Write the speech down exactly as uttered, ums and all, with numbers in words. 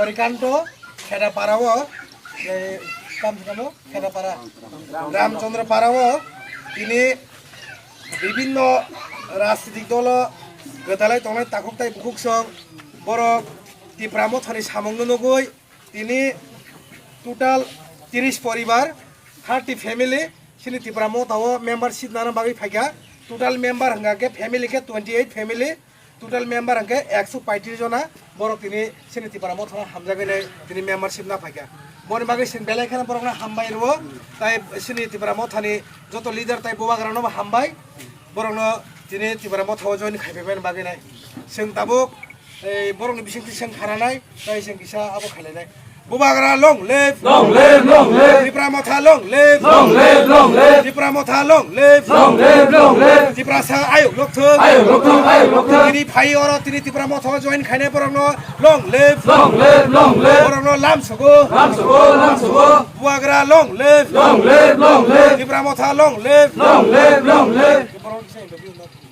Srikanto Khedapara o, eh, kam se kamo Khedapara, Ramchandra Para o tini bibhinno rajnitik dolo gwdalai tongnai takhuk tai bukhuk song borok Tipra Mothani samungno nugwi tini total tiris poribar, thirty family chini Tipra Motha o membership nana bagwi phaikha. Total member hwnkha khe family khe twenty eight family, total member hwnkhe ekso paitris jona borok tini chini Tipra Motha no hamjagwi nai tini membership na phaikha. Boni bagwi chwng belai kheno borokno hambai rwo, tai chini Tipra Mothani joto leader tai bubagrano bo hambai, borokno tini Tipra Motha o join khaipai mani bagwi nai. Chwng tabuk ei borokni bisingtwi chwng khananai, tai chwng kisa abo khailainai. Bubagra long live! Long live, long live! Tipra Motha long live! Long live, long live! Tipra Motha long live! Long live, long live! Tiprasa ayuk lokthung! Ayuk lokthung, ayuk lokthung! Tini phai oro tini Tipra Motha o join khainai borokno long live! Long live, long live! Borokno lam sogo! Lam sogo, lam sogo! Bubagra long live! Long live, long live! Tipra Motha long live! Long live, long live!